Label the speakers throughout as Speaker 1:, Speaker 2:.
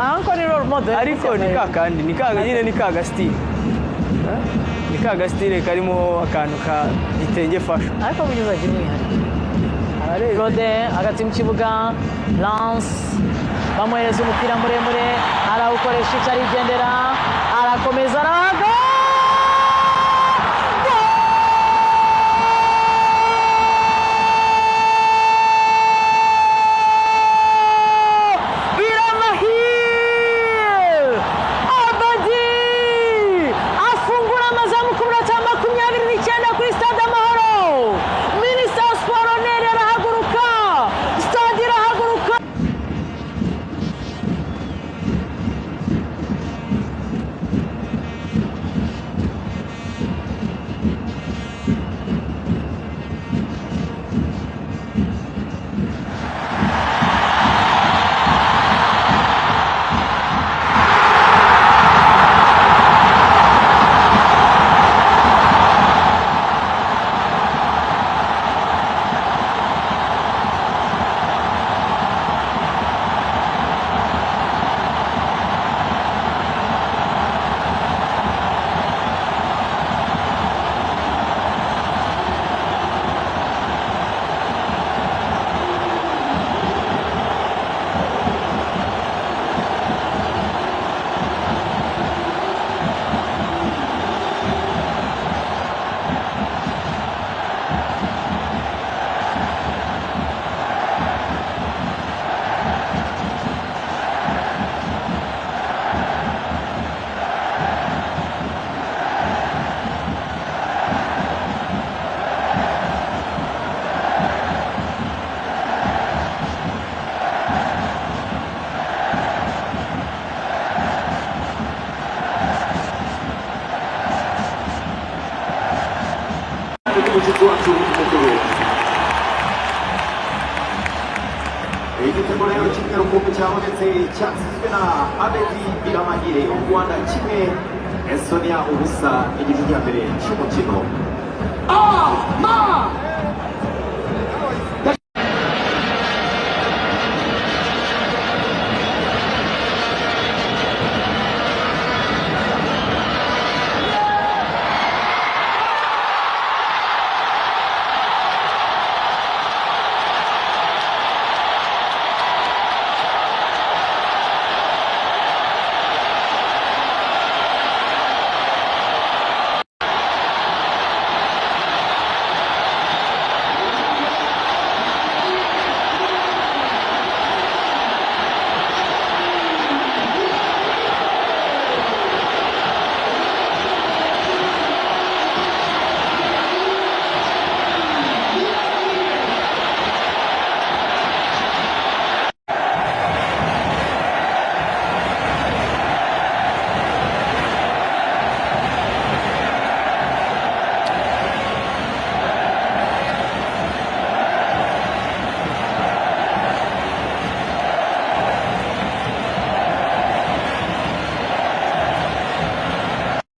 Speaker 1: Anko ni role model.
Speaker 2: Ariko ni ka kandi ni ka nyine, ni ka gasitire. Ni ka gasitire karimo akantu ka gitenge fashion.
Speaker 1: Ariko bugeze agira umwihariko. Claude hagati mu kibuga, Lance bamuhereza umupira muremure, arawukoresha icyo, arigendera, arakomeza, arahaga. Biramahire Abadi afungura amazamu ku munota wa 29 kuri Stade Amahoro. Minisitiri wa Siporo Neri arahaguruka, stade irahaguruka.
Speaker 3: Umushyitsi wacu mukuru. Igitego rero kimwe rukumbi cyabonetse, cyatsinzwe na Abedi Biramahire. U Rwanda 1, Estonia 0, igice cya mbere cy'umukino.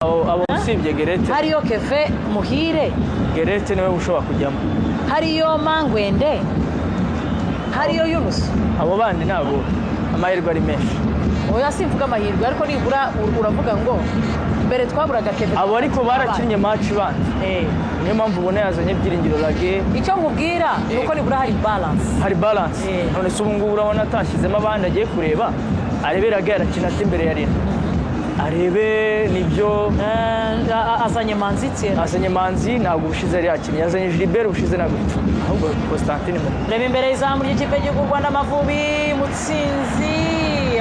Speaker 2: Abo usibye Gerete.
Speaker 1: Hariyo Keve Muhire.
Speaker 2: Gerete niwe ushobora kujyamo.
Speaker 1: Hariyo Mangwende, hariyo Yunusu.
Speaker 2: Abo bandi ntabwo amahirwe ari menshi.
Speaker 1: Oya, simvuga amahirwe, ariko nibura uravuga ngo mbere twaburaga Keve.
Speaker 2: Abo ariko barakinnye match ibanza. Niyo mpamvu ubona yazanye Byiringiro Lague.
Speaker 1: Icyo nkubwira ni uko nibura hari balance.
Speaker 2: Hari balance. None se ubu ngubu urabona atashyizemo abandi agiye kureba, arebe Lague arakina ate imbere ya Rena, arebe nibyo.
Speaker 1: Azanye Manzi Thierry.
Speaker 2: Azanye Manzi, ntabwo ubushize yari yakinnye. Yazanye Gilbert, ubushize ntabwo, ahubwo Constantine Mu
Speaker 1: Reba imbere y'izamu ry'ikipe y'igihugu Rwanda Amavubi, Mutsinzi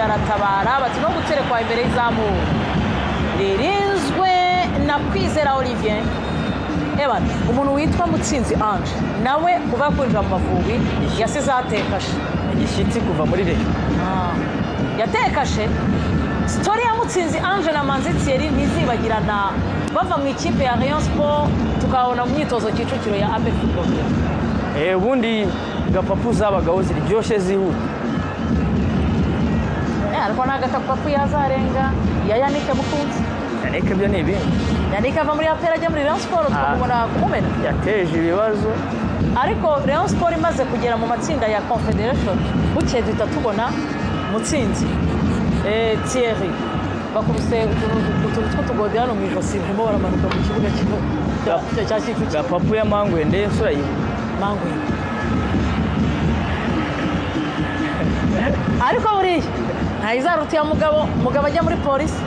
Speaker 1: aratabara, bati no guterekwa imbere y'izamu ririnzwe na Kwizera Olivier. Eba umuntu witwa Mutsinzi Ange nawe kuva kwinjira mu Mavubi yasize atekashe.
Speaker 2: Igishyitsi kuva muri Rayon.
Speaker 1: Yatekashe. Story ya Mutsinzi Ange na Manzi Thierry ntizibagirana, bava mu ikipe ya Rayon Sport tukabona mu myitozo Kicukiro ya APR Football Club.
Speaker 2: Ubundi gapapu zabagaho ziryoshye zihuta.
Speaker 1: Ariko nta gakapapu yazarenga ya Yannick Mukunzi.
Speaker 2: Yannick byo ni ibindi.
Speaker 1: Yannick ava muri APR ajya muri Rayon Sport tukamubona kumumena.
Speaker 2: Yateje ibibazo.
Speaker 1: Ariko Rayon Sport imaze kugera mu matsinda ya Confederation, bukeye duhita tubona Mutsinzi. Thierry bakubise utuntu tw'utugodi hano mu ijosi, barimo baramanuka mu kibuga cya Kicukiro.
Speaker 2: Gapapu ya Mangwende urayibuka?
Speaker 1: Mangwende, ariko buriya ntayizaruta iya Mugabo. Mugabo ajya muri Polisi,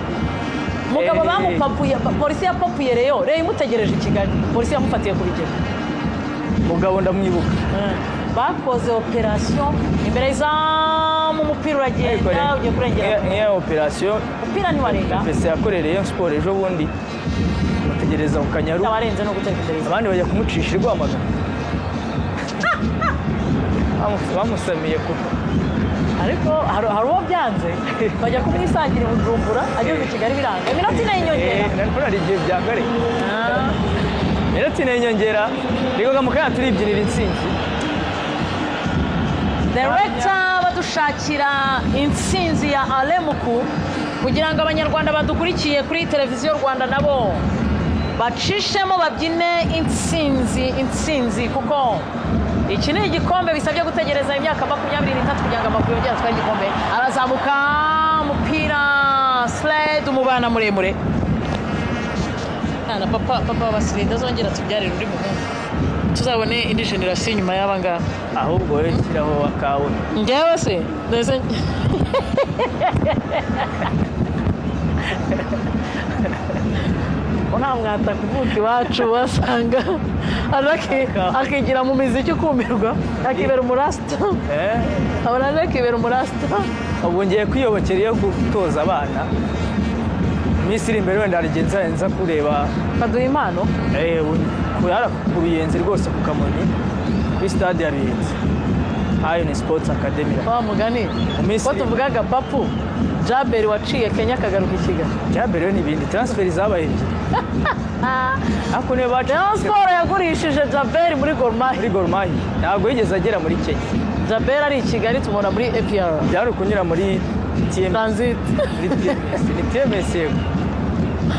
Speaker 1: Mugabo bamupapuye, Polisi yapapuye Rayon, Rayon imutegereje i Kigali, Polisi yamufatiye ku Bigega.
Speaker 2: Mugabo ndamwibuka.
Speaker 1: Bakoze operasiyo imbere y'izamu, umupira uragenda ugiye kurengera.
Speaker 2: Nk'iyo operasiyo
Speaker 1: Umupira ntiwarenga.
Speaker 2: FC yakoreye Rayon Sport ejo bundi, bategereza ku Kanyaru.
Speaker 1: Warenze no guteka imbere y'izamu.
Speaker 2: Abandi bajya kumucisha i Rwamagana. Bamusamiye ku
Speaker 1: Ariko hari uwo byanze, bajya kumwisangira i Bujumbura, ageze i Kigali biranga. Iminota 4 y'inyongera.
Speaker 2: Nanone hari igihe byangare. Iminota 4 y'inyongera reka mu kanya turibyinira intsinzi.
Speaker 1: Director badushakira intsinzi ya Alemuku kugira ngo Abanyarwanda badukurikiye kuri Televiziyo Rwanda nabo bacishemo babyine intsinzi, intsinzi, kuko iki ni igikombe bisabye gutegereza imyaka 23 kugira ngo Amavubi yongere atware igikombe. Arazamuka umupira, Slade umubana muremure. Mwana, papa wa Slade azongera tubyarire undi muhungu, tuzabone indi generasiyo nyuma y'aba ngaba.
Speaker 2: Ahubwo wowe shyiraho akawe.
Speaker 1: Njyewe se mbese nta mwata kuvuka iwacu, wasanga akigira mu miziki ukumirwa, akibera umurasita. Abona akibera umurasita.
Speaker 2: Ubu ngiye kwiyobokera iyo gutoza abana. Iminsi iri imbere wenda hari igihe nza kureba.
Speaker 1: Baduha impano.
Speaker 2: Ku Ruyenzi rwose, ku Kamonyi, kuri stade ya Ruyenzi, Iron Sports Academy.
Speaker 1: Wa mugani
Speaker 2: Mu minsi
Speaker 1: ko tuvugaga papu Jaberi waciye Kenya akagaruka i Kigali.
Speaker 2: Byamberewe n'ibindi, transfer zabaye ebyiri, ariko niyo
Speaker 1: Rayon
Speaker 2: bacitse.
Speaker 1: Sport yagurishije Jaberi muri Gor Mahia.
Speaker 2: Muri Gor Mahia, ntabwo yigeze agera muri Kenya.
Speaker 1: Jaberi ari i Kigali, tumubona muri APR.
Speaker 2: Byari ukunyura muri TMS.
Speaker 1: Transit.
Speaker 2: Muri TMS, ni TMS, yego,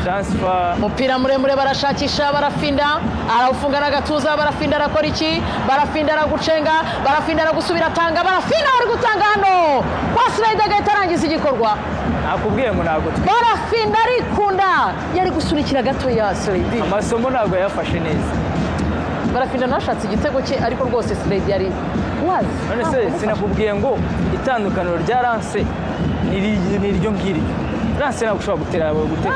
Speaker 2: transfer.
Speaker 1: Umupira muremure, barashakisha Barafinda, arawufunga n'agatuza. Barafinda arakora iki? Barafinda aragucenga, Barafinda aragusubira, atanga, Barafinda bari gutanga hano kwa Slade, agahita arangiza igikorwa.
Speaker 2: Nakubwiye ngo ntabwo
Speaker 1: Barafinda arikunda, yari gusunikira gatoya Slade.
Speaker 2: Amasomo ntabwo yayafashe neza.
Speaker 1: Barafinda nashatse igitego cye, ariko rwose Slade yari wazi.
Speaker 2: None se sinakubwiye ngo itandukaniro rya Lance ni iryo ngiryo? Lance ntabwo ushobora gutera umupira.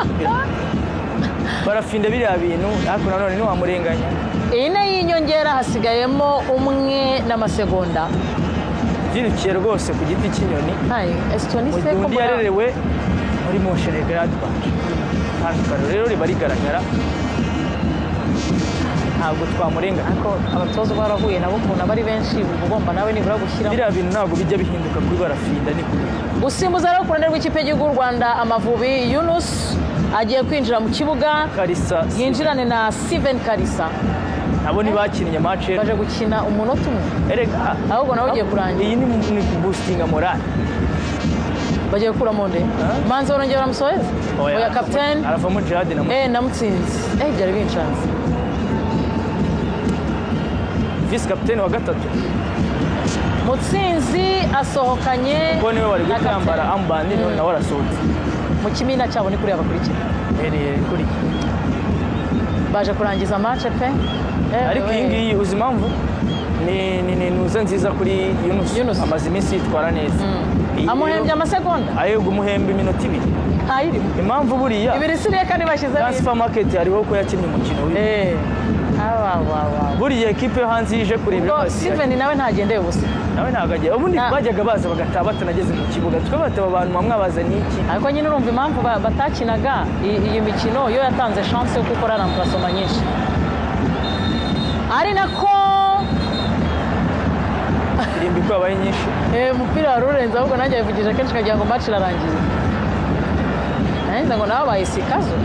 Speaker 2: Barafinda biriya bintu, ariko nanone ntiwamurenganya.
Speaker 1: Ine y'inyongera, hasigayemo umwe n'amasegonda.
Speaker 2: Byirukiye rwose ku giti cy'inyoni.
Speaker 1: Hayi, Estonie
Speaker 2: Mu
Speaker 1: se
Speaker 2: gihe
Speaker 1: ko
Speaker 2: undi yarerewe muri Mönchengladbach. Itandukaniro rero riba rigaragara, ntabwo twamurenganya.
Speaker 1: Ariko abatoza barahuye nabo, ukuntu aba ari benshi, uba ugomba nawe nibura gushyiramo.
Speaker 2: Biriya bintu ntabwo bijya bihinduka kuri Barafinda, ni kuri
Speaker 1: Gusimbuza rero ku ruhande rw'ikipe y'igihugu y'u Rwanda Amavubi, Yunus agiye kwinjira mu kibuga.
Speaker 2: Karisa.
Speaker 1: Yinjirane na Steven Karisa.
Speaker 2: Nabo ntibakinnye match.
Speaker 1: Baje gukina umunota umwe.
Speaker 2: Erega
Speaker 1: Ahubwo nawe ugiye kurangira.
Speaker 2: Iyi ni boostinga morale.
Speaker 1: Bagiye gukuramo nde? Manzi barongera baramusoheza? Oya, kapitene.
Speaker 2: Aravamo Jihad na
Speaker 1: Na Mutsinzi, byari binshanze.
Speaker 2: Vice kapitene wa gatatu.
Speaker 1: Mutsinzi asohokanye
Speaker 2: Kuko niwe wari
Speaker 1: na
Speaker 2: guhita yambara
Speaker 1: kapitene.
Speaker 2: armband, none nawe arasohotse.
Speaker 1: Mu kimina cyabo ni kuriya bakurikira.
Speaker 2: Hereye kuri
Speaker 1: Baje kurangiza match pe.
Speaker 2: Ariko iyi ngiyi uzi impamvu ni nuza nziza kuri Yunus.
Speaker 1: Yunus.
Speaker 2: Amaze iminsi yitwara neza. Iyi
Speaker 1: Amuhembye
Speaker 2: rero-
Speaker 1: amasegonda.
Speaker 2: Ayo gumuhemba iminota 2.
Speaker 1: Ntayirimo.
Speaker 2: Impamvu buriya
Speaker 1: Ibiri siriya kandi bashyizemo.
Speaker 2: transfer market hariho ko yakinnye umukino w'ibi.
Speaker 1: Aba wa wa.
Speaker 2: Buriya ekipe yo hanze ije kureba
Speaker 1: Ubwo
Speaker 2: irabasiga.
Speaker 1: Steven nawe ntagendeye ubusa.
Speaker 2: Nawe ntabwo agiye ubundi. Bajyaga baza bagataha batanageze mu kibuga, tukabataba abantu bamwe ni iki?
Speaker 1: Ariko nyine urumva impamvu batakinaga iyi mikino, yo yatanze chance yo gukora remplacement nyinshi, ari nako
Speaker 2: Irimbi ko yabaye nyinshi.
Speaker 1: Umupira wari urenze, ahubwo nanjye yabivugije kenshi ukagira ngo match irarangiye, nanjye ngo nawe baye sikazo.